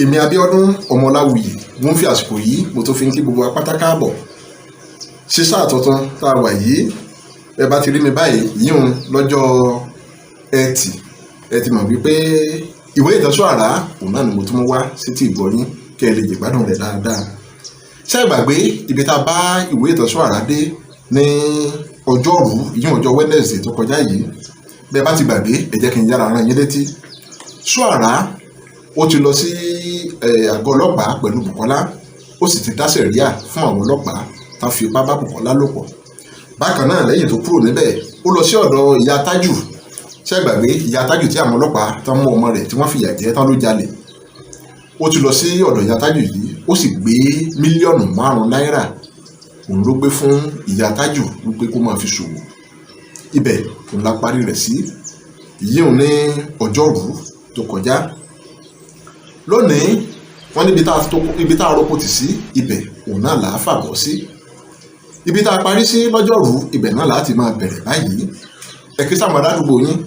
Èmi Abíọ́dún Ọmọláwuyì mo ń fi àsìkò yìí mo tó fi ń kí gbogbo wa pátá káàbọ̀ sí sáà tuntun tá a wà yìí. Ẹ bá ti rí mi báyìí yíhun lọ́jọ́ Ẹtì, ẹ ti mọ̀ wípé ìwé ìtàn Ṣóàrà òun náà ni mo tún mú wá sí ti ìgbọ́ yín kí ẹ lè jẹ̀gbádùn rẹ̀ dáadáa. Ṣé ẹ gbàgbé ibi tá a bá ìwé ìtàn Ṣóàrà dé ní ọjọ́rú yíhun ọjọ́ Wednesday tó kọjá yìí? Bẹ́ẹ̀ bá ti gbàgbé, ẹ jẹ́ kí n yára rán yín létí. Ṣóàrà ó ti lọ sí àgọ́ ọlọ́pàá pẹ̀lú Bùkọ́lá, ó sì ti dá sẹ̀ríà fún àwọn ọlọ́pàá tá fi ipá bá Bùkọ́lá lò pọ̀. Bákan náà, lẹ́yìn tó kúrò níbẹ̀, ó lọ sí ọ̀dọ̀ ìyá Tájù. Ṣé ẹ gbàgbé ìyá Tájù tí àwọn ọlọ́pàá tán mú ọmọ rẹ̀ tí wọ́n fìyà jẹ tán ló jalè? Ó ti lọ sí ọ̀dọ̀ ìyá Tájù yìí, ó sì gbé 5 mílíọ̀nù náírà òun ló gbé fún ìyá Tájù wípé kó máa fi ṣòwò. Ibẹ̀ òun la parí rẹ̀ sí yíyún ní ọjọ́rú tó kọjá. Lónìí, wọ́n níbi tá a roko tì sí, ibẹ̀ òun náà là á fàbọ̀ sí. Ibi tá a parí sí lọ́jọ́rú, ibẹ̀ náà láti máa bẹ̀rẹ̀ báyìí. Ẹ kí sáwọn aládùúgbò yín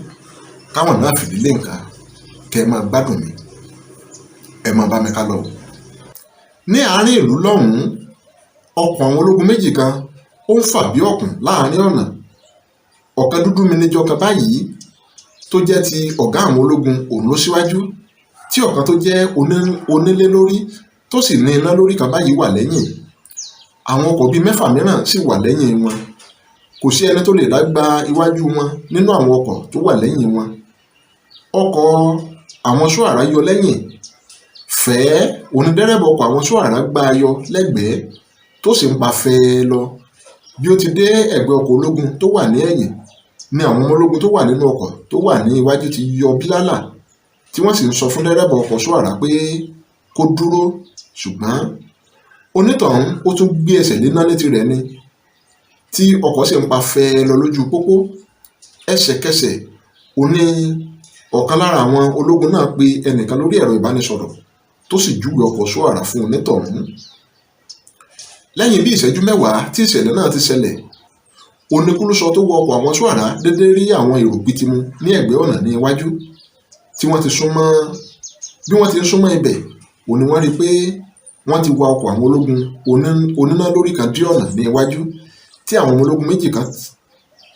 káwọn náà fìdí lé nǹkan kẹ́ ẹ máa gbádùn mi, ẹ máa bá mi ká lọ. Ní àárín ìlú lọ́hùn-ún, ọkọ̀ àwọn ológun méjì kan ó ń fà bí ọ̀kùn láàrin ọ̀nà. Ọ̀kan dúdú mi níjọ kan báyìí tó jẹ́ ti ọ̀gá àwọn ológun òun ló síwájú, tí ọ̀kan tó jẹ́ onílé lórí tó sì ní iná lórí kan báyìí wà lẹ́yìn. Àwọn ọkọ̀ bíi mẹ́fà mìíràn sì wà lẹ́yìn wọn. Kò sí ẹni tó lè dá gba iwájú wọn nínú àwọn ọkọ̀ tó wà lẹ́yìn wọn. Ọkọ̀ àwọn Ṣóàrà yọ lẹ́yìn fẹ́ẹ́. Onídẹ́rẹ́bà ọkọ̀ àwọn Ṣóàrà gbá a yọ lẹ́gbẹ̀ẹ́ tó sì ń pa fẹ́ẹ́ lọ. Bí ó ti dé ẹ̀gbẹ́ ọkọ̀ ológun tó wà ní ẹ̀yìn ni àwọn ọmọ ológun tó wà nínú ọkọ̀ tó wà ní iwájú ti yọ bílálà, tí wọ́n sì ń sọ fún dẹ́rẹ́bà ọkọ̀ Ṣóàrà pé kó dúró, ṣùgbọ́n onítọ̀hún ó tún gbé ẹsẹ̀ léná létí rẹ̀ ni, tí ọkọ̀ sì ń pa fẹ́ẹ́ lọ lójú pópó. Ẹsẹ̀kẹsẹ̀ òní ọ̀kan lára àwọn ológun náà pe ẹnìkan lórí ẹ̀rọ ìbánisọ̀rọ̀ tó sì júwe ọkọ̀ Ṣóàrà fún onítọ̀hún. Lẹ́yìn bí ìṣẹ́jú 10 tí ìṣẹ̀lẹ̀ náà ti ṣẹlẹ̀, oníkúlùsọ tó wọ ọkọ̀ àwọn Ṣóàrà dédé rí àwọn èrò pitimu ní ẹ̀gbẹ́ ọ̀nà ní iwájú tí wọ́n ti súnmọ́. Bí wọ́n ti ń súnmọ́ ibẹ̀ òní wọ́n rí i pé wọ́n ti wa ọkọ̀ àwọn ológun oníná lórí kan dí ọ̀nà ní iwájú, tí àwọn ọmọ ológun méjì kan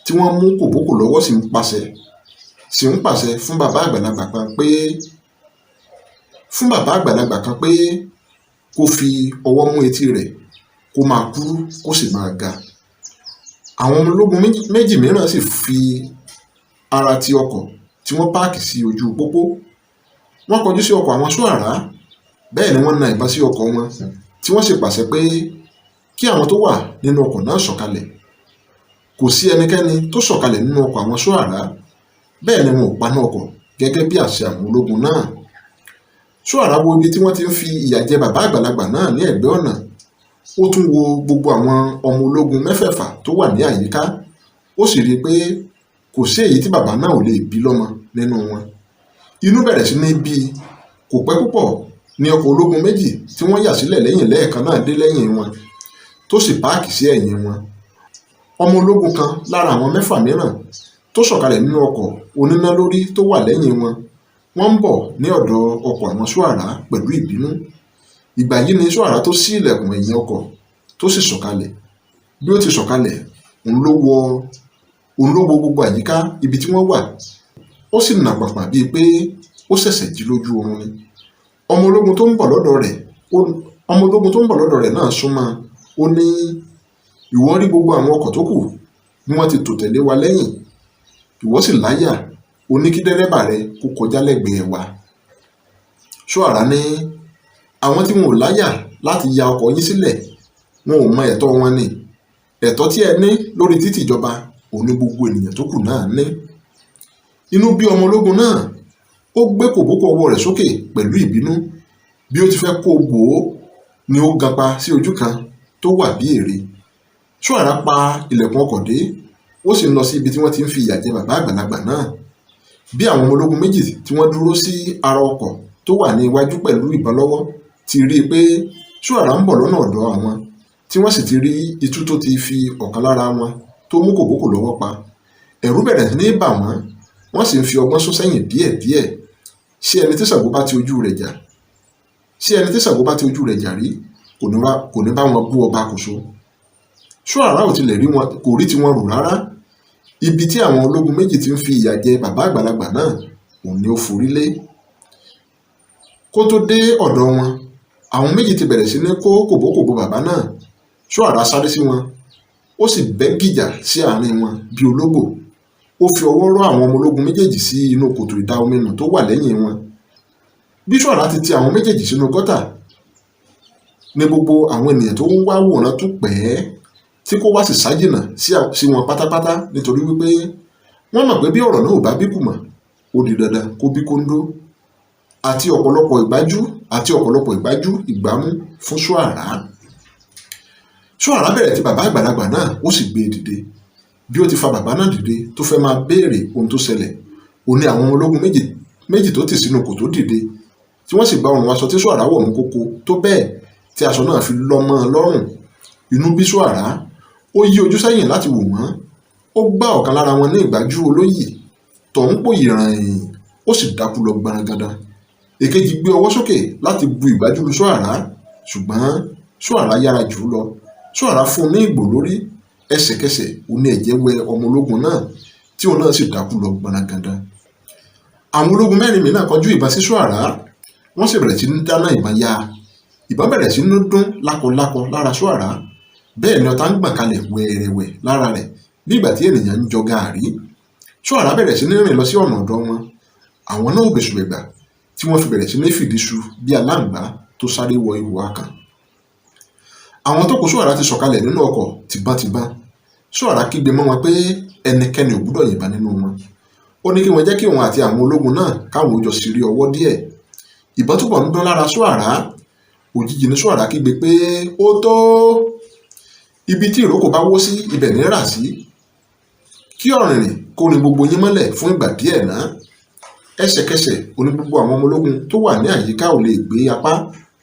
tí wọ́n mú kòbókò lọ́wọ́ sì ń pàṣẹ fún bàbá àgbàlagbà kan pé kó fi ọwọ́ mú etí rẹ̀, kó máa kúrú kó sì máa ga. Àwọn ọmọ ológun méjì mìíràn sì fi ara ti ọkọ̀ tí wọ́n páàkì sí ojú pópó. Wọ́n kọjú sí ọkọ̀ àwọn Ṣóàrà, bẹ́ẹ̀ ni wọ́n na ìbọn sí ọkọ̀ wọn, tí wọ́n sì pàṣẹ pé kí àwọn tó wà nínú ọkọ̀ náà sọ̀kalẹ̀. Kò sí ẹnikẹ́ni tó sọ̀kalẹ̀ nínú ọkọ̀ àwọn Ṣóàrà, bẹ́ẹ̀ ni wọn ò paná ọkọ̀ gẹ́gẹ́ bí àṣẹ àwọn ológun náà. Ṣóàrà wo ibi tí wọ́n ti ń fi ìyà jẹ bàbá àgbàlagbà náà ní ẹ̀gbẹ́ ọ̀nà. Ó tún wo gbogbo àwọn ọmọ ológun mẹ́fẹ̀ẹ̀fà tó wà ní àyíká, ó sì rí i pé kò sí èyí tí bàbá náà ò lè bí lọ́mọ nínú wọn. Inú bẹ̀rẹ̀ sí ní bí i. Kò pẹ́ púpọ̀ ní ọkọ̀ ológun méjì tí wọ́n yà sílẹ̀ lẹ́yìn lẹ́ẹ̀kan náà dé lẹ́yìn wọn, tó sì páàkì sí ẹ̀yìn wọn. Ọmọ ológun kan lára àwọn mẹ́fà mìíràn tó sọ̀kalẹ̀ nínú ọkọ̀ oníná lórí tó wà lẹ́yìn wọn, wọ́n ń bọ̀ ní ọ̀dọ̀ ọkọ̀ àwọn Ṣóàrà pẹ̀lú ìbínú. Ìgbà yìí ni Ṣóàrà tó ṣí ilẹ̀kùn ẹ̀yìn ọkọ̀ tó sì sọ̀kalẹ̀. Bí ó ti sọ̀kalẹ̀, òun ló wo gbogbo àyíká ibi tí wọ́n wà, ó sì nà pàpà bíi pé ó ṣẹ̀ṣẹ̀ jí lójú oorun ni. Ọmọ ológun tó ń bọ̀ lọ́dọ̀ rẹ̀ náà súnmọ́. Ó ní, "Ìwọ rí gbogbo àwọn ọkọ̀ tó kù bí wọ́n ti tò tẹ̀lé wa lẹ́yìn, ìwọ sì láyà ó ní kí dẹ́rẹ́bà rẹ kó kọjá lẹ́gbẹ̀ẹ́ wa." Ṣóàrà ní, "Àwọn tí wọn ò láyà láti ya ọkọ̀ yín sílẹ̀, wọn ò mọ ẹ̀tọ́ wọn ni. Ẹ̀tọ́ tí ẹ ní lórí títì ìjọba òun ní gbogbo ènìyàn tó kù náà ní." Inú bí ọmọ ológun náà, ó gbé kòbókò ọwọ́ rẹ̀ sókè pẹ̀lú ìbínú. Bí ó ti fẹ́ kó bò ó ni ó ganpa sí ojú kan tó wà bí ère. Ṣóàrà pa ilẹ̀kùn ọkọ̀ dé, ó sì ń lọ sí ibi tí wọ́n ti ń fi ìyà jẹ bàbá àgbàlagbà náà. Bí àwọn ọmọ ológun méjì tí wọ́n dúró sí ara ọkọ̀ tó wà ní iwájú pẹ̀lú ìbọn lọ́wọ́ ti rí i pé Ṣóàrà ń bọ̀ lọ́nà ọ̀dọ̀ àwọn, tí wọ́n sì ti rí itú tó ti fi ọ̀kan lára wọn tó mú kòbókò lọ́wọ́ pa, ẹ̀rù bẹ̀rẹ̀ sí ní bà wọ́n, wọ́n sì ń fi ọgbọ́n sún sẹ́yìn díẹ̀díẹ̀. Ṣé ẹni tí Ṣàngó bá ti ojú rẹ̀ jà? Ṣé ẹni tí Ṣàngó bá ti ojú rẹ̀ jà rí kò ní bá wọn bú ọba Kòso? Ṣóàrà ò tilẹ̀ rí wọn, kò rí tiwọn rò rárá. Ibi tí àwọn ológun méjì ti ń fi ìyà jẹ bàbá àgbàlagbà náà òun ni ó forí lé. Kó tó dé ọ̀dọ̀ wọn, àwọn méjì ti bẹ̀rẹ̀ sí ní kó kòbókòbó bàbá náà. Ṣóàrà sáré sí wọn, ó sì bẹ́ gìjà sí àárín wọn bí ológbò. Ó fi ọwọ́ rọ́ àwọn ọmọ ológun méjèèjì sí inú kòtò ìda omi nù tó wà lẹ́yìn wọn. Bí Ṣóàrà ti ti àwọn méjèèjì sínú gọ́tà ní gbogbo àwọn ènìyàn tó ń wá wòran tún pẹ́ẹ́, tí kò wá sì sá jìnnà sí wọn pátápátá, nítorí wípé wọ́n mọ̀ pé bí ọ̀rọ̀ náà ò bá bí kùmọ̀, ó di dandan kó bí kóńdó àti ọ̀pọ̀lọpọ̀ ìgbájú ìgbámú fún Ṣóàrà. Ṣóàrà bẹ̀rẹ̀ ti bàbá àgbàlagbà náà, ó sì gbé e dìde. Bí ó ti fa bàbá náà dìde tó fẹ́ máa béèrè ohun tó ṣẹlẹ̀, ó ní àwọn ológun méjì tó tì sínú kòtò dìde, tí wọ́n sì gba ọrùn aṣọ tí Ṣóàrà wọ̀ mú kókó tó bẹ́ẹ̀ tí aṣọ náà fi lọ́ mọ́ ọ lọ́rùn. Inú bí Ṣóàrà, ó yí ojú sẹ́yìn láti wò wọ́n. Ó gbá ọ̀kan lára wọn ní ìgbájú olóyè, tọ̀hún pòyì ràìn, ó sì dákú lọ gbarangandan. Èkejì gbé ọwọ́ sókè láti bu ìgbájú lu Ṣóàrà, ṣùgbọ́n Ṣóàrà yára jù ú lọ. Ṣóàrà fún un ní ìgbò lórí. Ẹsẹ̀kẹsẹ̀ ó ní ẹ̀jẹ̀ wẹ ọmọ ológun náà, tí òun náà sì dákú lọ gbarangandan. Àwọn ológun mẹ́rin mìíràn kọjú ìbọn sí Ṣóàrà, wọ́n sì bẹ̀rẹ̀ sí ní dáná ìbọn ya. Ìbọn bẹ̀rẹ̀ sí ní dún lákọlákọ lára Ṣóàrà, bẹ́ẹ̀ ni ọta ń gbọ̀n kalẹ̀ wẹ̀rẹ̀wẹ̀ lára rẹ̀ bí ìgbà tí ènìyàn ń jọ gàárì. Ṣóàrà bẹ̀rẹ̀ sí ní rìn lọ sí ọ̀nà ọ̀dọ̀ wọn. Àwọn náà ò bẹ̀sùbẹ̀gbà tí wọ́n fi bẹ̀rẹ̀ sí ní fìdí ṣu bí aláǹgbá tó sáré wọ ihò akàn. Àwọn tó kó Ṣóàrà ti sọ̀kalẹ̀ nínú ọkọ̀ tìbọntìbọn. Ṣóàrà kígbe mọ́ wọn pé ẹnikẹ́ni ò gbúdọ̀ yìnbọn nínú wọn. Ó ní kí wọ́n jẹ́ kí òun àti àwọn ológun náà káwọn ó jọ sírí ọwọ́ díẹ̀. Ìbọn túbọ̀ ń dún lára Ṣóàrà. Òjijì ni Ṣóàrà kígbe pé ó tó! Ibi tí ìrókò bá wó sí ibẹ̀ ní rà sí. Kí ọ̀rìnrìn kó rin gbogbo yín mọ́lẹ̀ fún ìgbà díẹ̀ náà. Ẹsẹ̀kẹsẹ̀ ó ní gbogbo àwọn ọmọ ológun tó wà ní àyíká ò lè gbé apá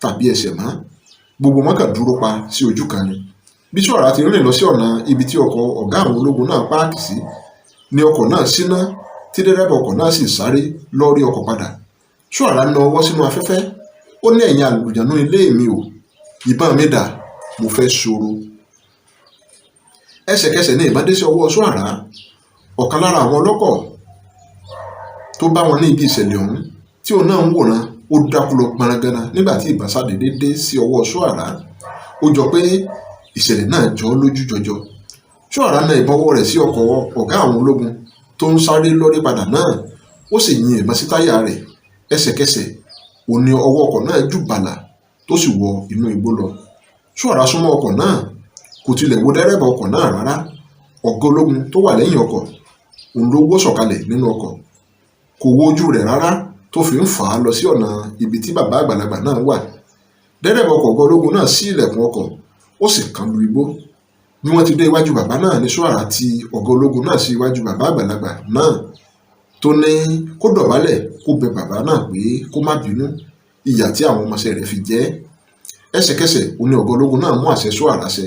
tàbí ẹsẹ̀ mọ́. Gbogbo wọn kàn dúró pa sí ojú kan ni. Bí Ṣóàrà ti rìn lọ sí ọ̀nà ibi tí ọkọ̀ ọ̀gá àwọn ológun náà páàkì sí ni ọkọ̀ náà síná, tí dẹ́rẹ́bà ọkọ̀ náà sì sáré lọ́rí ọkọ̀ padà. Ṣóàrà na ọwọ́ sínú afẹ́fẹ́. Ó ní ẹ̀yin àlùjànnú ilé mi ò, ìbọn mi dà, mo fẹ́ ṣòro. Ẹsẹ̀kẹsẹ̀ ni ìbọn dé sí ọwọ́ Ṣóàrà. Ọ̀kan lára àwọn ọlọ́kọ̀ tó bá wọn ní ibi ìṣẹ̀lẹ̀ ọ̀hún tí òun náà ń wòran, ó dákú lọ gbarangana nígbà tí ìbọn ṣàdédé dé sí ọwọ́ Ṣóàrà. Ó jọ pé ìṣẹ̀lẹ̀ náà jọ ọ́ lójú jọjọ. Ṣóàrà na ìbọn ọwọ́ rẹ̀ sí ọkọ̀ ọ̀gá àwọn ológun tó ń sáré lọ́rí padà náà, ó sì yin ìbọn sí táyà rẹ̀. Ẹsẹ̀kẹsẹ̀ ó ní ọwọ́ ọkọ̀ náà jù bàlà tó sì wọ inú igbó lọ. Ṣóàrà súnmọ́ ọkọ̀ náà, kò tilẹ̀ wo dẹ́rẹ́bà ọkọ̀ náà rárá. Ọ̀gá ológun tó wà lẹ́yìn ọkọ̀ òun ló wọ́ sọ̀kalẹ̀ nínú ọkọ̀. Kò wo ojú rẹ̀ rárá tó fi ń fà á lọ sí ọ̀nà ibi tí bàbá àgbàlagbà náà wà. Dẹ́rẹ́bà ọkọ̀ ọ̀gá ológun náà ṣí ilẹ̀kùn ọkọ̀, ó sì kàn lu igbó. Bí wọ́n ti dé iwájú bàbá náà ní Ṣóàrà ti ọ̀gá ológun náà sí iwájú bàbá àgbàlagbà náà tó ní kó dọ̀bálẹ̀ kó bẹ bàbá náà pé kó má bínú ìyà tí àwọn ọmọọṣẹ́ rẹ̀ fi jẹ ẹ́. Ẹsẹ̀kẹsẹ̀ ó ní ọ̀gá ológun náà mú àṣẹ Ṣóàrà ṣẹ.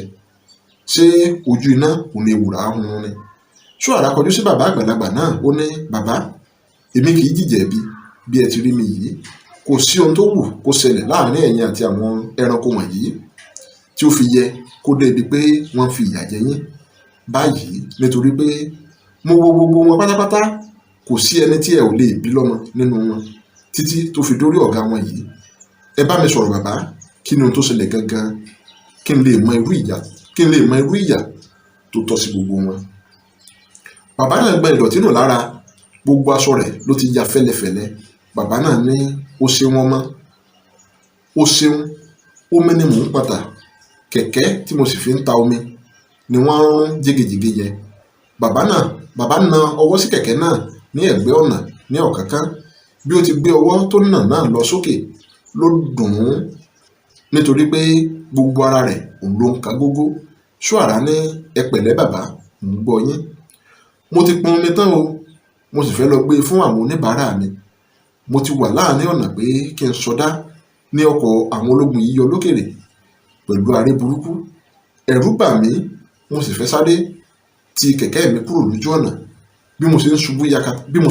Ṣé ojú iná òun ni ewùrà hun ni? Ṣóàrà kọjú sí bàbá àgbàlagbà náà, ó ní bàbá, èmi kì í jìjẹ̀bi bí ẹ ti rí mi yìí. Kò sí ohun tó wù kó ṣẹlẹ̀ láàrin ẹ̀yin àti àwọn ẹranko wọ̀nyí tí ó fi yẹ kó dé ibi pé wọ́n fi ìyà jẹ yín báyìí, nítorí pé mo wo gbogbo wọn pátápátá, kò sí ẹni tí ẹ ò lè bí lọ́mọ nínú wọn títí tó fi dórí ọ̀gá wọn yìí. Ẹ bá mi sọ̀rọ̀ bàbá, kí ni ohun tó ṣẹlẹ̀ gangan kí n lè mọ irú ìyà, kí n lè mọ irú ìyà tó tọ́ sí gbogbo wọn. Bàbá náà gbọn ìdọ̀tí nù lára, gbogbo aṣọ rẹ̀ ló ti ya fẹ́lẹ́fẹ́lẹ́. Bàbá náà ní ó ṣeun ọmọ, ó ṣeun, omi ni mò ń pọ̀tà, kẹ̀kẹ́ tí mo sì fi ń ta omi ni wọ́n ń rún jégejège yẹn. Bàbá na ọwọ́ sí kẹ̀kẹ́ náà ní ẹ̀gbẹ́ ọ̀nà ní ọ̀kánkán. Bí ó ti gbé ọwọ́ tó nà náà lọ sókè ló dùn ún nítorí pé gbogbo ara rẹ̀ òun ló ń ka gógó. Ṣóàrà ní ẹ pẹ̀lẹ́ bàbá, mò ń gbọ́ yín. Mo ti pọn omi tán o, mo sì fẹ́ lọ gbé e fún àwọn oníbàárà mi. Mo ti wà láàrin ọ̀nà pé kí n sọdá ní ọkọ̀ àwọn ológun yìí yọ lókèrè pẹ̀lú aré burúkú. Ẹ̀rù bà mí, mo sì fẹ́ sáré ti kẹ̀kẹ́ mi kúrò lójú ọ̀nà. Bí mo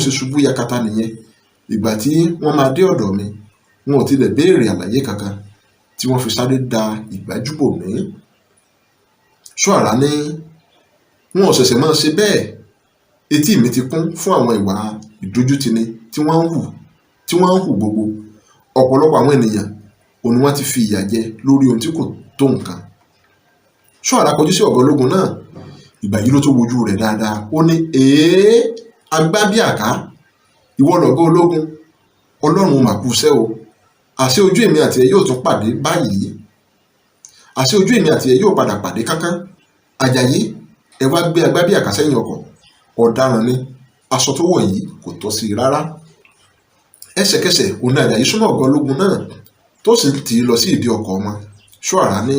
ṣe ṣubú yakata nìyẹn. Ìgbà tí wọ́n máa dé ọ̀dọ̀ mi, Wọn ò tilẹ̀ béèrè àlàyé kankan tí wọ́n fi sáré da ìgbájú bò mí. Ṣọ́ara ní wọn ò ṣẹ̀ṣẹ̀ máa ṣe bẹ́ẹ̀. Etí mi ti kún fún àwọn ìwà ìdójútini tí wọ́n ń hù gbogbo. Ọ̀pọ̀lọpọ̀ àwọn ènìyàn òun ni wọ́n ti fi ìyà jẹ lórí ohun tí kò tó nǹkan. Ṣọ́ara kọjú sí ọ̀gá ológun náà. Ìgbà yìí ló tó wojú rẹ̀ dáadáa. Ó ní, "Èé, Agbábíàká, ìwọ lọ̀gá ológun, Ọlọ́run mà kú iṣẹ́ o. Àṣé ojú èmi àti ẹ yóò tún pàdé báyìí. Àṣé ojú èmi àti ẹ yóò padà pàdé kánkán. Àjàyí, ẹ wá gbé Agbábíàká sẹ́yìn ọkọ̀. Ọ̀daràn ni, aṣọ tó wọ̀ yìí kò tọ́ sí i rárá." Ẹsẹ̀kẹsẹ̀ òun Àjàyí súnmọ́ ọ̀gá ológun náà tó sì ń tì í lọ sí ìdí ọkọ̀ wọn. Ṣọ́ara ní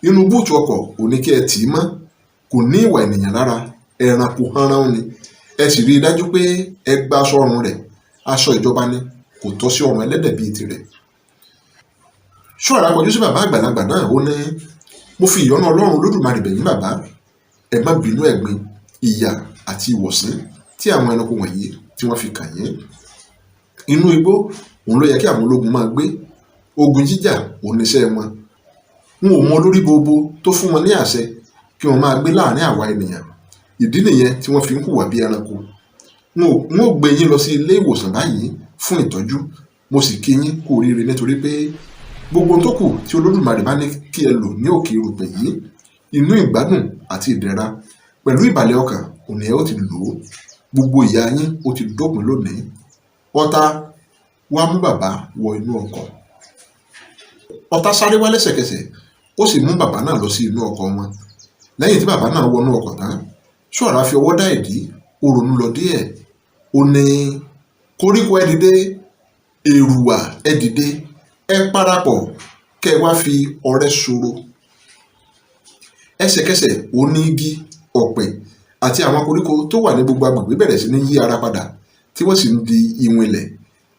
inú búùtù ọkọ̀ ò ní kí ẹ tì í mọ́. Kò ní ìwà ènìyàn lára, ẹranko hánrán ni. Ẹ sì rí i dájú pé ẹ gba aṣọ ọrùn rẹ̀, aṣọ ìjọba ni, kò tọ́ sí ọrùn ẹlẹ́dẹ̀ bíi tirẹ̀. Ṣọ́ara kọjú sí bàbá àgbàlagbà náà. Ó ní, "Mo fi ìyọ́nú Ọlọ́run Olódùmarè bẹ̀ yín bàbá. Ẹ má bínú ẹ̀gbin, ìyà àti ìwọ̀sí tí àwọn ẹranko wọ̀nyí tí wọ́n fi kàn yín. Inú igbó òun ló yẹ kí àwọn ológun máa gbé. Ogun jíjà òun níṣẹ́ wọn. N ò mọ olórí gbogbo tó fún wọn ní àṣẹ kí wọ́n máa gbé láàrin àwa ènìyàn. Ìdí nìyẹn tí wọ́n fi ń hùwà bí ẹranko. N ó gbé yín lọ sí ilé ìwòsàn báyìí fún ìtọ́jú. Mo sì kí yín kú oríire nítorí pé gbogbo tó kù tí Olódùmarè bá ní kí ẹ lò ní òkè erùpẹ̀ yìí, inú ìgbádùn àti ìdẹ̀ra pẹ̀lú ìbàlẹ̀ ọkàn òní ẹ ó ti lò ó. Gbogbo ìyà yín ó ti dópin lónìí. Ọ̀tá wá mú bàbá wọ inú ọkọ̀." Ọ̀tá sáré wá lẹ́sẹ̀kẹsẹ̀, ó sì mú bàbá náà lọ sí inú ọkọ̀ wọn. Lẹ́yìn tí bàbá náà wọnú ọkọ̀ tán, Ṣọ́ara fi ọwọ́ dá ìdí, ó ronú lọ díẹ̀. Ó ní, "Koríko ẹ dìde, èrùwà ẹ dìde, ẹ parapọ̀ kẹ́ ẹ wá fi ọrẹ́ ṣòro." Ẹsẹ̀kẹsẹ̀ ó ní igi, ọ̀pẹ àti àwọn koríko tó wà ní gbogbo agbègbè bẹ̀rẹ̀ sí ní yí ara padà, tí wọ́n sì ń di ìwọ̀n ilẹ̀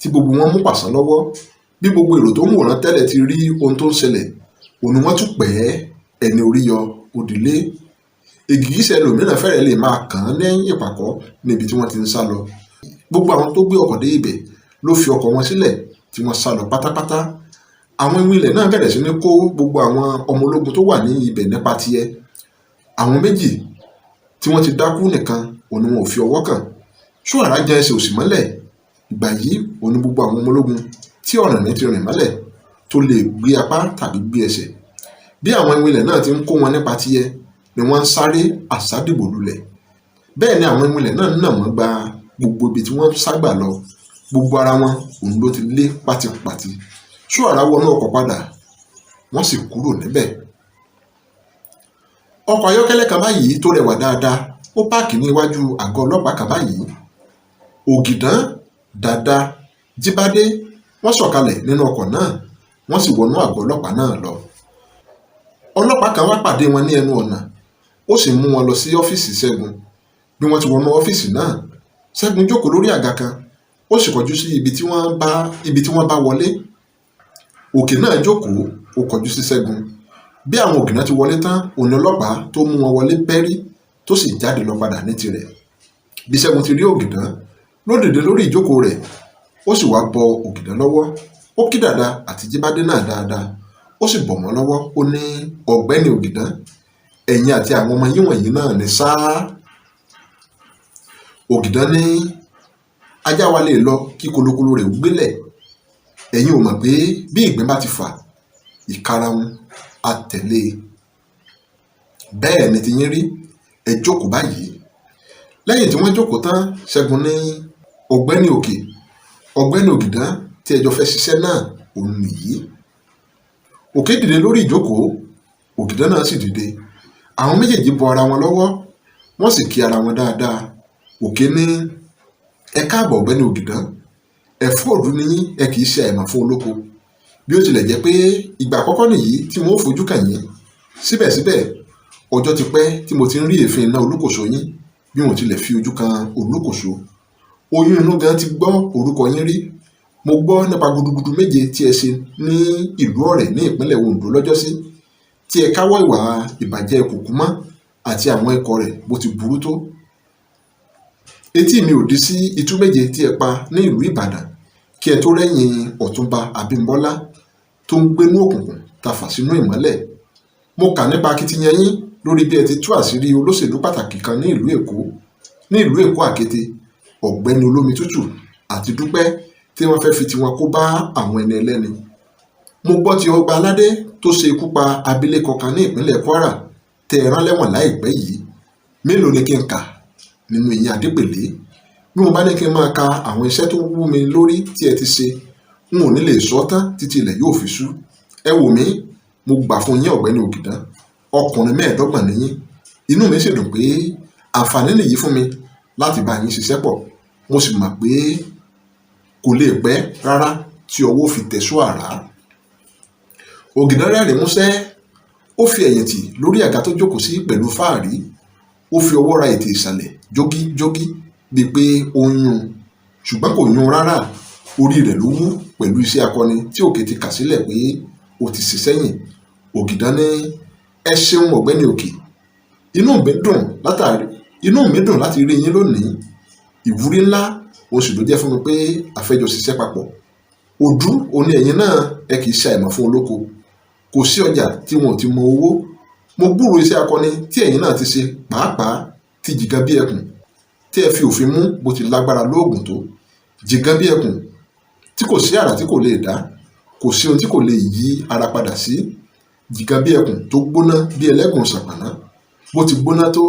tí gbogbo wọn mú pàṣán lọ́wọ́. Bí gbogbo èrò tó ń wòran tẹ́lẹ̀ ti rí ohun tó ń ṣẹlẹ̀, òun ni wọ́n tún pẹ́ ẹni orí yọ òdìlé. Ègìgísẹ̀ ẹlòmíràn fẹ́rẹ̀ lè máa kàn án lẹ́yìn ìpàkọ́ níbi tí wọ́n ti ń sá lọ. Gbogbo àwọn tó gbé ọkọ̀ dé ibẹ̀ ló fi ọkọ̀ wọn sílẹ̀ tí wọ́n sá lọ pátápátá. Àwọn ìwọ̀n ilẹ̀ náà bẹ̀rẹ̀ sí ní kó gbogbo àwọn ọmọ ológun tó wà ní ibẹ̀ nípa tiẹ̀. Àwọn méjì tí wọ́n ti dákú nìkan òun ni wọn ò fi ọwọ́ kàn. Ṣọ́ara jẹ ẹsẹ̀ òsì mọ́lẹ̀. Ìgbà yìí òun ni gbogbo àwọn ọmọ ológun tí ọ̀rìnrìn ti rìn mọ́lẹ̀ tó lè gbé apá tàbí gbé ẹsẹ̀. Bí àwọn ìwọ̀n ilẹ̀ náà ti ń kó wọn nípa tiẹ̀ ni wọ́n ń sáré àsádìbò lulẹ̀. Bẹ́ẹ̀ ni àwọn ìwọ̀n ilẹ̀ náà nà wọ́n gba gbogbo ibi tí wọ́n ságbà lọ. Gbogbo ara wọn òun ló ti lé pátípátí. Ṣọ́ara wọnú ọkọ̀ padà, wọ́n sì kúrò níbẹ̀. Ọkọ̀ ayọ́kẹ́lẹ́ kan báyìí tó rẹwà dáadáa ó páàkì ní iwájú àgọ́ ọlọ́pàá kan báyìí. Ògìdán, Dàda, Jíbádé wọ́n sọ̀kalẹ̀ nínú ọkọ̀ náà, wọ́n sì wọnú àgọ́ ọlọ́pàá náà lọ. Ọlọ́pàá kan wá pàdé wọn ní ẹnu ọ̀nà, ó sì mú wọn lọ sí ọ́fíìsì Ṣẹ́gun. Bí wọ́n ti wọnú ọ́fíìsì náà, Ṣẹ́gun jókòó lórí àga kan, ó sì kọjú sí ibi tí wọ́n bá wọlé. Òkè náà jókòó, ó kọjú sí Ṣẹ́gun. Bí àwọn ògìnà ti wọlé tán, òun ọlọ́pàá tó mú wọn wọlé bẹ́rí tó sì jáde lọ padà ní tirẹ̀. Bí Ṣẹ́gun ti rí Ògìdán ló dìde lórí ìjókòó rẹ̀, ó sì wá bọ Ògìdán lọ́wọ́. Ó kí Dàda àti Jíbádé náà dáadáa, ó sì bọ̀ wọ́n lọ́wọ́. Ó ní, "Ọ̀gbẹ́ni Ògìdán, ẹ̀yin àti àwọn ọmọ yín wọ̀nyí náà ní sáá." Ògìdán ní, "Ajá wa lè lọ kí kolokolo rẹ̀ ó gbélẹ̀. Ẹ̀yin ò mọ̀ pé bí ìgbín bá ti fà, ìkarahun á tẹ̀lé e. Bẹ́ẹ̀ ni tiyín rí, ẹ jókòó báyìí." Lẹ́yìn tí wọ́n jókòó tán, Ṣẹ́gun ní, "Ọ̀gbẹ́ni Òkè, ọ̀gbẹ́ni Ògìdán tí ẹ jọ fẹ́ ṣiṣẹ́ náà òun nìyí." Òkè dìde lórí ìjókòó, Ògìdán náà sì dìde. Àwọn méjèèjì bọ ara wọn lọ́wọ́, wọ́n sì kí ara wọn dáadáa. Òkè ní, "Ẹ káàbọ̀ ọ̀gbẹ́ni Ògìdán, ẹ̀fọ́ òdu ni yín, ẹ kì í ṣe àìmọ̀ fún olóko. Bí ó tilẹ̀ jẹ́ pé ìgbà àkọ́kọ́ nìyí tí wọ́n ó fojú kàn yín, síbẹ̀síbẹ̀ ọjọ́ ti pẹ́ tí mo ti ń rí èéfín iná olúkòso yín bí wọn ò tilẹ̀ fi ojú kan olúkòso. Oyún inú gan ti gbọ́ orúkọ yín rí. Mo gbọ́ nípa gudugudu méje tí ẹ ṣe ní ìlú Ọ̀rẹ̀ ní ìpínlẹ̀ Oǹdó lọ́jọ́sí, tí ẹ káwọ́ ìwà ìbàjẹ́ kùkúmọ́ àti àwọn ikọ̀ rẹ̀ bó ti burú tó. Etí mi ò dí sí itú méje tí ẹ pa ní ìlú Ìbàdàn Kí ẹ tó rẹ́yìn Ọ̀túnba Abímbọ́lá tó ń gbénú òkùnkùn tafà sínú ìmọ́lẹ̀. Mo kà nípa akitiyan yín lórí bí ẹ ti tú àṣírí olóṣèlú pàtàkì kan ní ìlú Èkó, ní ìlú Èkó Àkété, Ọ̀gbẹ́ni Olómi Tútù àti Dúpẹ́, tí wọ́n fẹ́ fi tiwọn kó bá àwọn ẹni ẹlẹ́ni. Mo gbọ́ ti ọba aládé tó ṣe ikú pa abilékọ kan ní ìpínlẹ̀ Kwara tẹ́ ẹ rán lẹ́wọ̀n láìpẹ́ yìí. Mélòó ni kí n kà nínú ìyẹn Adépèlé? Bí mo bá ní kí n máa ka àwọn iṣẹ́ tó wú mi lórí tí ẹ ti ṣe, n ò ní lè sọ tán títí ilẹ̀ yóò fi ṣú. Ẹ wò mí, mo gbà fún yín, Ọ̀gbẹ́ni Ògìdán, ọkùnrin 25 ni yín. Inú mi sì dùn pé àǹfààní nìyí fún mi láti bá yín ṣiṣẹ́ pọ̀. Mo sì mọ̀ pé kò lè pẹ́ rárá tí ọwọ́ fi tẹ̀ Ṣóàrà. Ògìdán rẹ́rìn músẹ́, ó fi ẹ̀yìn tì lórí àga tó jókòó sí pẹ̀lú fáàrí. Ó fi ọwọ́ ra ètè ìsàlẹ̀ jógíjógí bíi pé ó ń yún, ṣùgbọ́n kò yún rárá. Orí rẹ̀ ló wú pẹ̀lú iṣẹ́ akọni tí Òkè ti kà sílẹ̀ pé ó ti ṣe sẹ́yìn. Ògìdán ní, ẹ ṣeun Ọ̀gbẹ́ni Òkè, inú mi dùn látàrí, inú mi dùn láti rí yín lónìí. Ìwúrí ńlá oṣù ló jẹ́ fún mi pé a fẹ́ jọ ṣiṣẹ́ papọ̀. Òdú òní ẹ̀yin náà, ẹ kì í ṣe àìmọ̀ fún olóko. Kò sí ọjà tí wọn ò ti mọ owó. Mo gbúròó iṣẹ́ akọni tí ẹ̀yin náà ti ṣe, pàápàá ti Jìgan bí ẹkùn tí ẹ fi òfin mú bó ti lágbára lóògùn tó. Jìgan bí ẹkùn tí kò sí àrà tí kò lè dá, kò sí ohun tí kò lè yí ara padà sí. Jìgan bí ẹkùn tó gbóná bí ẹlẹ́gùn ṣàpàná, bó ti gbóná tó,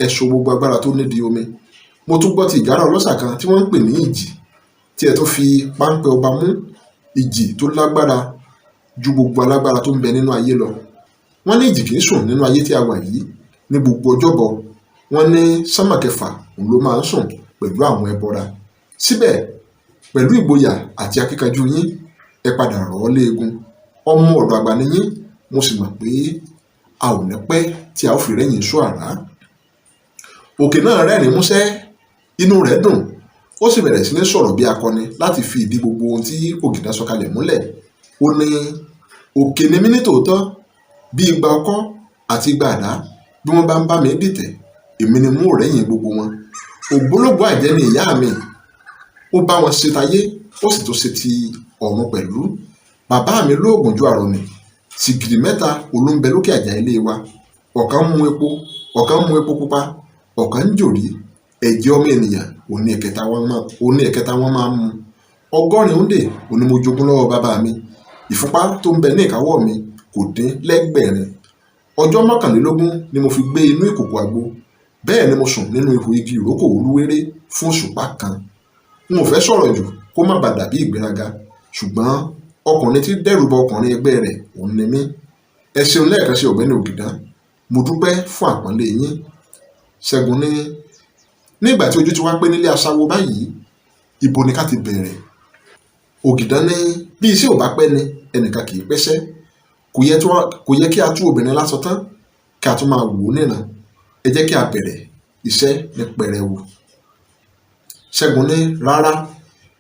ẹ̀ṣọ́ gbogbo agbára tó nídìí omi. Mo tún gbọ́ ti ìgárá ọlọ́ṣà kan tí wọ́n ń pè ní Ìjì, tí ẹ tún fi páńpẹ́ ọba mú. Ìjì tó lágbára ju gbogbo alágbára tó ń bẹ nínú ayé lọ. Wọ́n ní Ìjì kì í sùn nínú ayé tí a wà yìí. Ní gbogbo ọjọ́bọ̀, wọ́n ní sánmà kẹfà òun ló máa ń sùn pẹ̀lú àwọn ẹbọra. Síbẹ̀ pẹ̀lú ìgboyà àti akíkanjú yín, ẹ padà rọ̀ ọ́ léegun. Ọmọ ọ̀dọ̀ àgbà ni yín, mo sì mọ̀ pé a ò ní pẹ́ tí a ó fi rẹ́yìn Ṣóàrà. Òkè náà rẹ́rìn músẹ́, inú rẹ̀ dùn, ó sì bẹ̀rẹ̀ sí ní sọ̀rọ̀ bí akọni láti fi ìdí gbogbo ohun tí Ògìdán sọ kalẹ̀ múlẹ̀. Ó ní, òkè ni mí ní tòótọ́, bí igba ọkọ́ àti igba àdá bí wọ́n bá ń bá mi dìtẹ̀, èmi ni mú rẹ́yìn gbogbo wọn. Ògbólógbòó àjẹ́ ni ìyá mi, ó bá wọn ṣe tayé, ó sì tún ṣe ti ọ̀run pẹ̀lú. Bàbá mi lóògùn ju àrọ̀nì, sìgìrì 3 olóńbẹ lókè àjà ilé wa. Ọ̀kan ń mu epo, ọ̀kan ń mu epo pupa, ọ̀kan ń jòrí. Ẹ̀jẹ̀ ọmọ ènìyàn òní ẹ̀kẹta wọn máa ń mu. 80 òǹdè òní mo jogún lọ́wọ́ bàbá mi. Ìfúnpá tó ń bẹ ní ìkáwọ́ mi kò dín lẹ́gbẹ̀rin. Ọjọ́ 21 ni mo fi gbé inú ìkòkò àgbo. Bẹ́ẹ̀ ni mo sùn nínú ihò igi ìrókò olúwéré fún òṣùpá kan. N ò fẹ́ sọ̀rọ̀ jù kó má bàa dàbí ìgbéraga, ṣùgbọ́n ọkùnrin tí dẹ́rù ba ọkùnrin ẹgbẹ́ rẹ̀ òun ni mí. Ẹ ṣeun lẹ́ẹ̀kan sí Ọ̀gbẹ́ni Ògìdán, mo dúpẹ́ fún àpọ́nlé yín. Ṣẹ́gun ní, nígbà tí ojú ti wá pé nílé aṣáwo báyìí, ibo ni ká ti bẹ̀rẹ̀? Ògìdán ní, bí iṣẹ́ ò bá pẹ́ ni ẹnìkan kì í pẹ́ṣẹ́. Kò yẹ kí a tú obìnrin lásọ tán kí a tún máa wò ó níran. Ẹ jẹ́ kí a bẹ̀rẹ̀ iṣẹ́ ní pẹrẹwu. Ṣẹ́gun ní, rárá,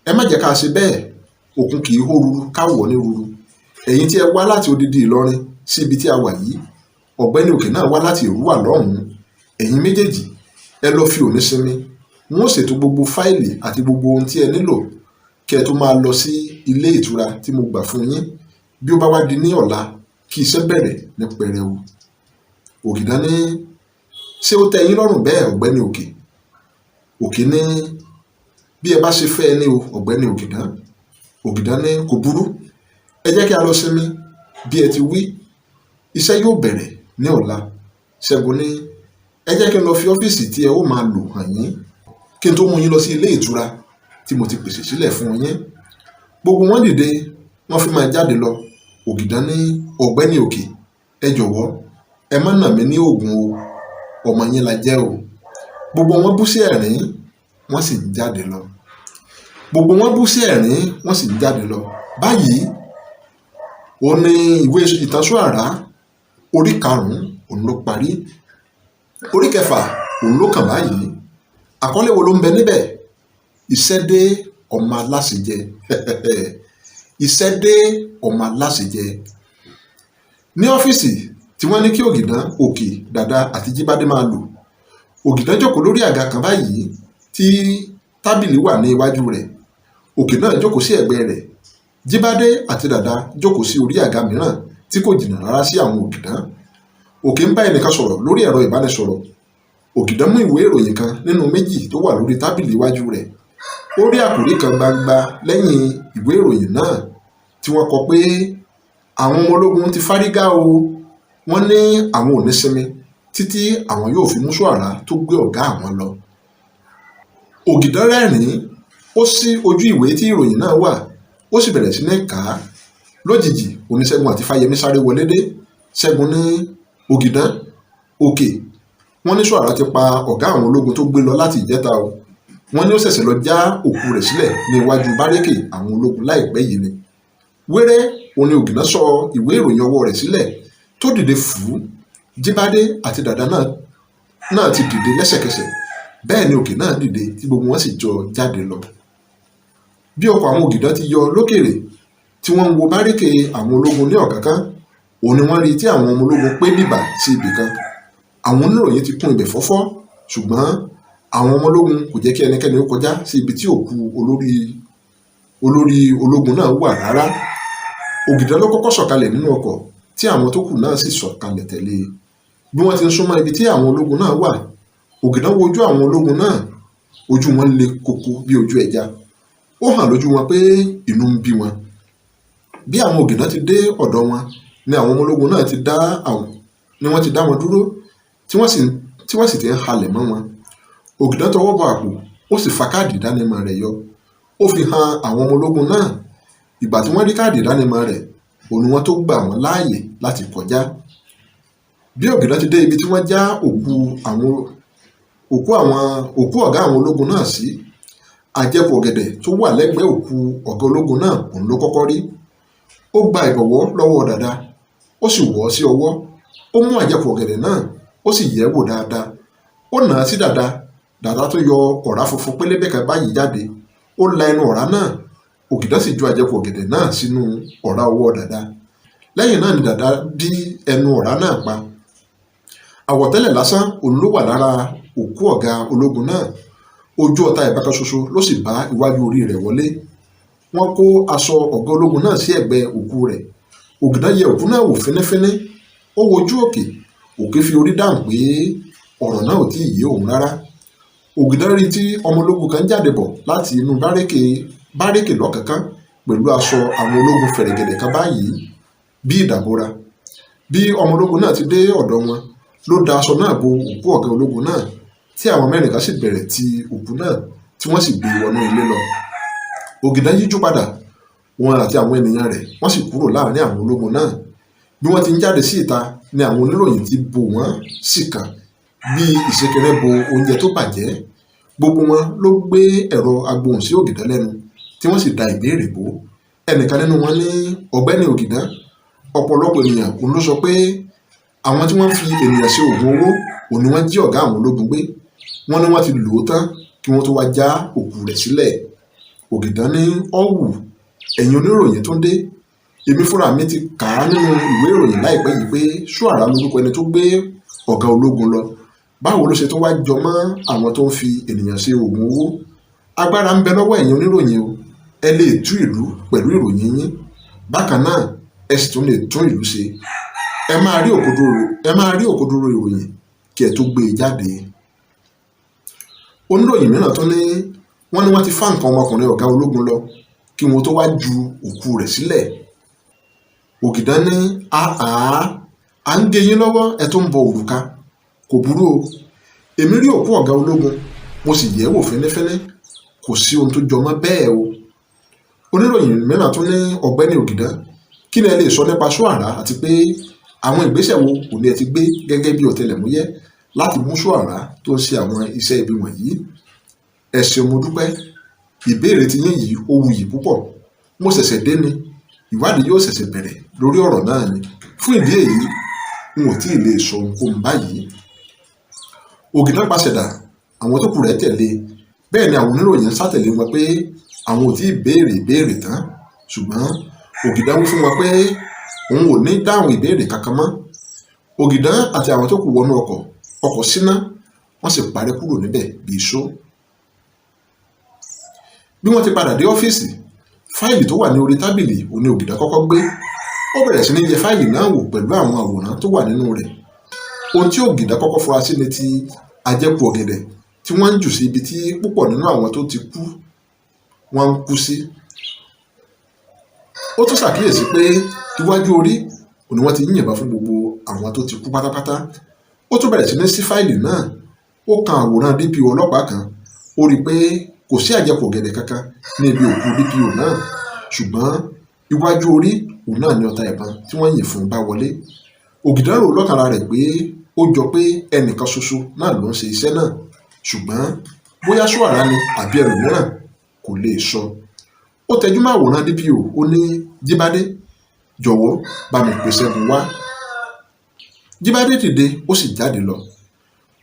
ẹ má jẹ́ ká ṣe bẹ́ẹ̀. Òkun kì í hó ruru ká wọ̀ ní ruru. Ẹ̀yin tí ẹ wá láti odidi Ìlọrin sí ibi tí a wà yìí, Ọ̀gbẹ́ni Òkè náà wá láti Èrúwà lọ́hùn-ún. Ẹ̀yin méjèèjì, ẹ lọ fi òní sinmi. N ó ṣètò gbogbo fáìlì àti gbogbo ohun tí ẹ nílò kí ẹ tó máa lọ sí ilé ìtura tí mo gbà fún yín. Bí ó bá wá di ní ọ̀la, kí iṣẹ́ bẹ̀rẹ̀ ní pẹrẹwu. Ògìdán ní, ṣé ó tẹ́ yín lọ́rùn bẹ́ẹ̀, Ọ̀gbẹ́ni Òkè? Òkè ní, bí ẹ bá ṣe fẹ́ ẹ ní o, Ọ̀gbẹ́ni Ògìdán. Ògìdán ní, kò burú, ẹ jẹ́ kí a lọ sinmi bí ẹ ti wí. Iṣẹ́ yóò bẹ̀rẹ̀ ní ọ̀la. Ṣẹ́gun ní, ẹ jẹ́ kí n lọ fi ọ́fíìsì tí ẹ ó máa lò hàn yín kí n tó mú yín lọ sí ilé ìtura tí mo ti pèsè sílẹ̀ fún yín. Gbogbo wọn dìde, wọ́n fi máa jáde lọ. Ògìdán ní, Ọ̀gbẹ́ni Òkè, ẹ jọ̀wọ́, ẹ má nà mí ní òògùn o, ọmọ yín la jẹ́ o. Gbogbo wọn bú sí ẹ̀rín, wọ́n sì ń jáde lọ. Gbogbo wọn bú sí ẹ̀rín, wọ́n sì ń jáde lọ. Báyìí ó ní ìwé ìtàn Ṣóàrà orí 5 òun ló parí. Orí 6 òun ló kàn báyìí. Àkọlé wo ló ń bẹ níbẹ̀? Iṣẹ́ dé ọmọ aláṣejẹ. Iṣẹ́ dé ọmọ aláṣejẹ. Ní ọ́fíìsì tí wọ́n ní kí Ògìdán, Òkè, Dàda àti Jíbádé máa lò, Ògìdán jókòó lórí àga kan báyìí tí tábìlì wà ní iwájú rẹ̀. Òkè náà jókòó sí ẹ̀gbẹ́ rẹ̀. Jíbádé àti Dàda jókòó sí orí àga mìíràn tí kò jìnnà rárá sí àwọn Ògìdán. Òkè ń bá ẹnìkan sọ̀rọ̀ lórí ẹ̀rọ ìbánisọ̀rọ̀. Ògìdán mú ìwé ìròyìn kan nínú méjì tó wà lórí tábìlì iwájú rẹ̀. Ó rí àkòrí kan gbangba lẹ́yìn ìwé ìròyìn náà tí wọ́n kọ pé àwọn ọmọ ológun ti fárígá o, wọ́n ní àwọn ò ní sinmi títí àwọn yóò fi mú Ṣóàrà tó gbé ọ̀gá àwọn lọ. Ògìdán rẹ́rìn-ín, ó ṣí ojú ìwé tí ìròyìn náà wà, ó sì bẹ̀rẹ̀ sí ní kà á. Lójijì, Oníṣègùn àti Fáyẹmí sáré wọlé dé. Ṣẹ́gun ní, Ògìdán, Òkè, wọ́n ní Ṣóàrà ti pa ọ̀gá àwọn ológun tó gbé lọ láti ìjẹta o. Wọ́n ní ó ṣẹ̀ṣẹ̀ lọ já òkú rẹ̀ sílẹ̀ ní iwájú bárékè àwọn ológun láìpẹ́ yìí ni. Wéré òun ni Ògìdán sọ ìwé ìròyìn ọwọ́ rẹ̀ sílẹ̀ tó dìde fù ú. Jíbádé àti Dàda náà ti dìde lẹ́sẹ̀kẹsẹ̀. Bẹ́ẹ̀ ni Òkè náà dìde tí gbogbo wọn sì jọ jáde lọ. Bí ọkọ̀ àwọn Ògìdán ti yọ lókèrè tí wọ́n ń wo bárékè àwọn ológun ní ọ̀kánkán, òun ni wọ́n rí tí àwọn ọmọ ológun pé bìbà sí ibì kan. Àwọn oníròyìn ti kún ibẹ̀ fọ́fọ́, ṣùgbọ́n àwọn ọmọ ológun kò jẹ́ kí ẹnikẹ́ni ó kọjá sí ibi tí òkú olórí ológun náà wà rárá. Ògìdán ló kọ́kọ́ sọ̀kalẹ̀ nínú ọkọ̀ tí àwọn tó kù náà sì sọ̀kalẹ̀ tẹ̀lé e. Bí wọ́n ti ń súnmọ́ ibi tí àwọn ológun náà wà, Ògìdán wo ojú àwọn ológun náà, ojú wọn le koko bí ojú ẹja. Ó hàn lójú wọn pé inú ń bí wọn. Bí àwọn Ògìdán ti dé ọ̀dọ̀ wọn ni àwọn ọmọ ológun náà ti dá àwọn ni wọ́n ti dá wọn dúró tí wọ́n sì ti ń halẹ̀ mọ́ wọn. Ògìdán tọwọ́ bọ àpò, ó sì fa káàdì ìdánimọ̀ rẹ̀ yọ. Ó fi hàn àwọn ọmọ ológun náà. Ìgbà tí wọ́n rí káàdì ìdánimọ̀ rẹ̀, òun ni wọ́n tó gbà wọ́n láàyè láti kọjá. Bí Ògìdán ti dé ibi tí wọ́n já òkú ọ̀gá àwọn ológun náà sí, àjẹkù ọ̀gẹ̀dẹ̀ tó wà lẹ́gbẹ̀ẹ́ òkú ọ̀gá ológun náà òun ló kọ́kọ́ rí. Ó gba ìbọ̀wọ́ lọ́wọ́ Dàda, ó sì wọ̀ ọ́ sí ọwọ́. Ó mú àjẹkù ọ̀gẹ̀dẹ̀ náà, ó sì yẹ̀ ẹ́ wò dáadáa. Ó nà á sí Dàda. Dàda tó yọ ọ̀rá funfun pélébé kan báyìí jáde. Ó la ẹnu ọ̀rá náà. Ògìdán sì ju àjẹkù ọ̀gẹ̀dẹ̀ náà sínú ọ̀rá ọwọ́ Dàda. Lẹ́yìn náà ni Dàda dí ẹnu ọ̀rá náà pa. Àwọ̀tẹ́lẹ̀ lásán òun ló wà lára òkú ọ̀gá ológun náà. Ojú ọta ìbọn kan ṣoṣo ló sì bá iwájú orí rẹ̀ wọlé. Wọ́n kó aṣọ ọ̀gá ológun náà sí ẹ̀gbẹ́ òkú rẹ̀. Ògìdán yẹ òkú náà wò fínífíní. Ó wojú Òkè. Òkè fi orí dáhùn pé ọ̀rọ̀ náà ò tí ì yé òun rárá. Ògìdán rí tí ọmọ ológun kan jáde bọ̀ láti inú bárékè lọ́kánkán pẹ̀lú aṣọ àwọn ológun fẹ̀rẹ̀gẹ̀dẹ̀ kan báyìí bí ìdàbora. Bí ọmọ ológun náà ti dé ọ̀dọ̀ wọn ló da aṣọ náà bo òkú ọ̀gá ológun náà, tí àwọn mẹ́rin kan sì bẹ̀rẹ̀ ti òkú náà tí wọ́n sì gbé wọnú ilé lọ. Ògìdán yíjú padà, òun àti àwọn ènìyàn rẹ̀ wọ́n sì kúrò láàrin àwọn ológun náà. Bí wọ́n ti ń jáde sí ìta ni àwọn oníròyìn ti bò wọ́n sì kàn bí ìṣekẹrẹ bo oúnjẹ tó bàjẹ́. Gbogbo wọn ló gbé ẹ̀rọ agbohùn sí Ògìdán lẹ́nu tí wọ́n sì da ìbéèrè bò. Ẹnìkan nínú wọn ní, Ọ̀gbẹ́ni Ògìdán, ọ̀pọ̀lọpọ̀ ènìyàn òun ló sọ pé àwọn tí wọ́n fi ènìyàn ṣe oògùn owó òun ni wọ́n jí ọ̀gá àwọn ológun gbé. Wọ́n ní wọ́n ti lò ó tán kí wọ́n tó wá já òkú rẹ̀ sílẹ̀. Ògìdán ní, ọ̀wù, ẹ̀yin oníròyìn tó ń dé. Èmi fúnra mi ti kà á nínú ìwé ìròyìn láìpẹ́ yìí pé Ṣóàrà lórúkọ ẹni tó gbé ọ̀gá ológun lọ. Báwo ló ṣe tó wá jọ mọ́ àwọn tó ń fi ènìyàn ṣe oògùn owó? Agbára ń bẹ lọ́wọ́ ẹ̀yin oníròyìn o. Ẹ lè tú ìlú pẹ̀lú ìròyìn yín. Bákan náà, ẹ sì tún lè tún ìlú ṣe. Ẹ máa rí òkodoro ìròyìn kí ẹ tó gbé e jáde. Oníròyìn mìíràn tún ní, wọ́n ní wọ́n ti fá nǹkan ọmọkùnrin ọ̀gá ológun lọ kí wọ́n tó wá ju òkú rẹ̀ sílẹ̀. Ògìdán ní, àá, à ń gé yín lọ́wọ́, ẹ tó ń bọ òrùka. Kò burú o. Èmi rí òkú ọ̀gá ológun, mo sì yẹ̀ ẹ́ wò fínífíní. Kò sí ohun tó jọ mọ́ bẹ́ẹ̀ o. Oníròyìn mìíràn tún ní, Ọ̀gbẹ́ni Ògìdán, kí ni ẹ lè sọ nípa Ṣóàrà àti pé àwọn ìgbésẹ̀ wo kò ní ẹ ti gbé gẹ́gẹ́ bí ọ̀tẹlẹ̀múyẹ́ láti mú Ṣóàrà tó ń ṣe àwọn iṣẹ́ ibi wọ̀nyí? Ẹ ṣeun, mo dúpẹ́. Ìbéèrè tí yín yìí ó wuyì púpọ̀. Mo ṣẹ̀ṣẹ̀ dé ni. Ìwádìí yóò ṣẹ̀ṣẹ̀ bẹ̀rẹ̀ lórí ọ̀rọ̀ náà ni. Fún ìdí èyí, n ò tí ì lè sọ ohunkóhun báyìí. Ògìdán pàṣẹdà, àwọn tó kù rẹ̀ tẹ̀lé. Bẹ́ẹ̀ ni àwọn oníròyìn ń sátẹ̀lé wọn pé àwọn ò tí ì béèrè ìbéèrè tán. Ṣùgbọ́n Ògìdán wí fún wọn pé òun ò ní dáhùn ìbéèrè kankan mọ́. Ògìdán àti àwọn tó kù wọnú ọkọ̀, ọkọ̀ síná, wọ́n sì parẹ́ kúrò níbẹ̀ bí iṣó. Bí wọ́n ti padà dé ọ́fíìsì, fáìlì tó wà ní orí tábìlì òní Ògìdán kọ́kọ́ gbé. Ó bẹ̀rẹ̀ sí ní yẹ fáìlì náà wò pẹ̀lú àwọn àwòrán tó wà nínú rẹ̀. Ohun tí Ògìdán kọ́kọ́ fura sí ni ti àjẹkù ọ̀gẹ̀dẹ̀ tí wọ́n ń jù sí ibi tí púpọ̀ nínú àwọn tó ti kú wọ́n ń kú sí. Ó tún ṣàkíyèsí pé iwájú orí òní wọ́n ti ń yìnbọn fún gbogbo àwọn tó ti kú pátápátá. Ó tún bẹ̀rẹ̀ sí ní sí fáìlì náà. Ó kan àwòrán DPO ọlọ́pàá kan. Ó rí i pé kò sí àjẹkù ọ̀gẹ̀dẹ̀ kankan ní ibi òkú DPO náà, ṣùgbọ́n iwájú orí òun náà ni ọta ìbọn tí wọ́n yìn fún bá wọlé. Ògìdán rò lọ́kàn ara rẹ̀ pé ó jọ pé ẹnìkan ṣoṣo náà ló ń ṣe iṣẹ́ náà, ṣùgbọ́n bóyá Ṣóàrà ni àbí ẹlòmíràn kò lè sọ. Ó tẹjú mọ́ àwòrán DPO. Ó ní, "Jíbádé, jọ̀wọ́ bá mi pè Ṣẹ́gun wá." Jíbádé dìde, ó sì jáde lọ.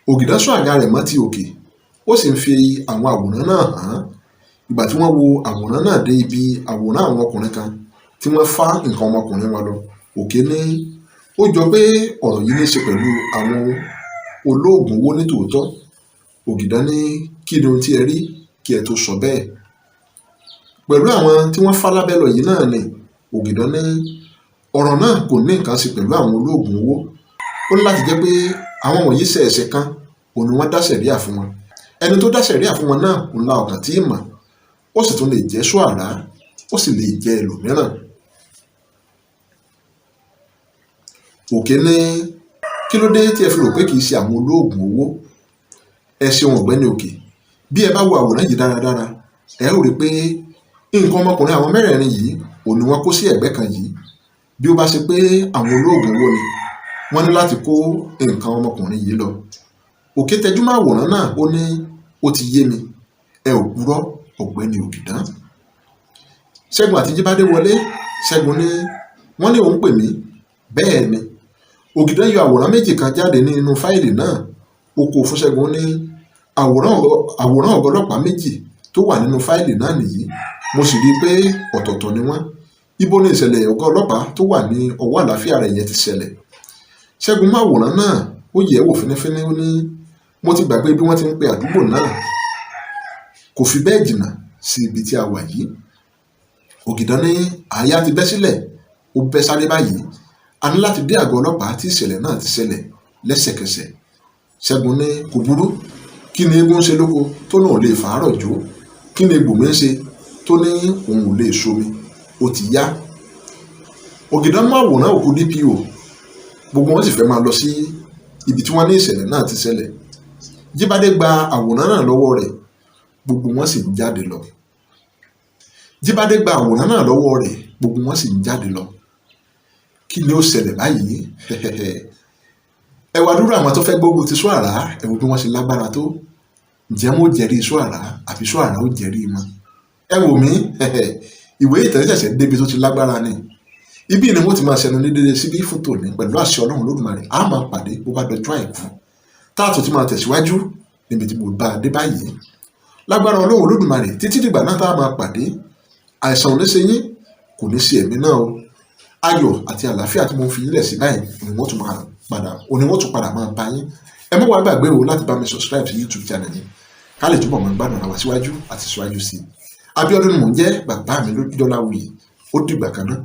Ògìdán sún àga rẹ̀ mọ́ ti òkè, ó sì ń fi àwọn àwòrán náà hàn án. Ìgbà tí wọ́n wo àwòrán náà dé ibi àwòrán àwọn ọkùnrin kan tí wọ́n fá nǹkan ọmọkùnrin wọn lọ, Òkè ní, "Ó jọ pé ọ̀rọ̀ yìí ní í ṣe pẹ̀lú àwọn olóògùn owó ní tòótọ́." Ògìdán ní, "Kí ni ohun tí ẹ rí kí ẹ tó sọ bẹ́ẹ̀?" "Pẹ̀lú àwọn tí wọ́n fá lábẹ́ lọ yìí náà ni." Ògìdán ní, "Ọ̀rọ̀ náà kò ní nǹkan ṣe pẹ̀lú àwọn olóògùn owó. Ó ní láti jẹ́ pé àwọn wọ̀nyí ṣe ẹ̀ṣẹ̀ kan, òun ni wọ́n dá sẹ̀ríà fún wọn. Ẹni tó dá sẹ̀ríà fún wọn náà òun la ọ̀kàn tí ì mọ̀. Ó sì tún lè jẹ́ Ṣóàrà, ó sì lè jẹ́ ẹlòmíràn." Òkè ní, "Kí ló dé tí ẹ fi rò pé kì í ṣe àwọn olóògùn owó?" "Ẹ ṣeun ọ̀gbẹ́ni Òkè. Bí ẹ bá wo àwòrán yìí dáradára, ẹ ó rí i pé nǹkan ọmọkùnrin àwọn mẹ́rẹ̀ẹ̀rin yìí òun ni wọ́n kó sí ẹ̀gbẹ́ kan yìí. Bí ó bá ṣe pé àwọn olóògùn owó ni, wọ́n ní láti kó nǹkan ọmọkùnrin yìí lọ." Òkè tẹjú mọ́ àwòrán náà. Ó ní, "Ó ti yé mi, ẹ ò purọ́, ọ̀gbẹ́ni Ògìdán." Ṣẹ́gun àti Jíbádé wọlé. Ṣẹ́gun ní, "Wọ́n ní òun pè mí." "Bẹ́ẹ̀ ni." Ògìdán yọ àwòrán méjì kan jáde nínú fáìlì náà. Ó kó fún Ṣẹ́gun. Ní, àwòrán ọ̀gá ọlọ́pàá méjì tó wà nínú fáìlì náà nìyí. Mo sì rí i pé ọ̀tọ̀ọ̀tọ̀ ni wọ́n. Ibo ni ìṣẹ̀lẹ̀ ọ̀gá ọlọ́pàá tó wà ní ọwọ́ àlàáfíà rẹ̀ yẹn ti ṣẹlẹ̀?" Ṣẹ́gun mú àwòrán náà, ó yẹ̀ ẹ́ wò fínífíní. Ó ní, "Mo ti gbàgbé bí wọ́n ti ń pe àdúgbò náà. Kò fi bẹ́ẹ̀ jìnnà sí ibi tí a wà yìí." Ògìdán ní, àáyá ti bẹ́ sílẹ̀, ó bẹ́ sáré báyìí. A ní láti dé àgọ́ ọlọ́pàá tí ìṣẹ̀lẹ̀ náà ti ṣẹlẹ̀ lẹ́sẹ̀kẹsẹ̀. Ṣẹ́gun ní, "Kò burú. Kí ni eégún ń ṣe lóko tó náà ò lè fàárọ̀ jó? Kí ni egbò mi ń ṣe tó ní òun ò lè somi? Ó ti yá." Ògìdán mú àwòrán òkú DPO. Gbogbo wọn sì fẹ́ máa lọ sí ibi tí wọ́n ní ìṣẹ̀lẹ̀ náà ti ṣẹlẹ̀. Jíbádé gba àwòrán náà lọ́wọ́ rẹ̀, gbogbo wọn sì ń jáde lọ. Jíbádé gba àwòrán náà lọ́wọ́ rẹ̀, gbogbo wọn sì ń jáde lọ. Kí ni ó ṣẹlẹ̀ báyìí? Ẹ wá dúró àwọn tó fẹ́ gbógun ti Ṣóàrà, ẹ wo bí wọ́n ṣe lágbára tó. Ǹjẹ́ wọn ó jẹ́rìí Ṣóàrà àbí Ṣóàrà ó jẹ́rìí wọn? Ẹ wò mí, ìwé ìtàn ṣẹ̀ṣẹ̀ débi tó ti lágbára ni. Ibi ni wọ́n ti máa ṣẹnu ní dédé síbí fún tòní. Pẹ̀lú àṣẹ Ọlọ́run Olódùmarè, a máa pàdé bó bá dọjọ́ àìkú táàtò tí máa tẹ̀síwájú níbi tí mo bá a dé báyìí. Lágbára Ọlọ́run Olódùmarè, títí dìgbà náà tá a máa pàdé, àìsàn ò ní ṣe yín, kò ní ṣe ẹ̀mí náà o. Ayọ̀ àti àlàáfíà tí mo fi yín lẹ̀ sí báyìí ni wọ́n tún máa padà, òní wọ́n tún padà máa bá yín. Ẹ má wá gbàgbé o láti bá mi subscribe sí YouTube channel yìí, ká lè túbọ̀ máa gbádùn ara wa síwájú àti síwájú sí i. Abíọ́dún ni mò ń jẹ́, bàbá mi Lójúdọ́láwuyì. Ó dìgbà kan náà.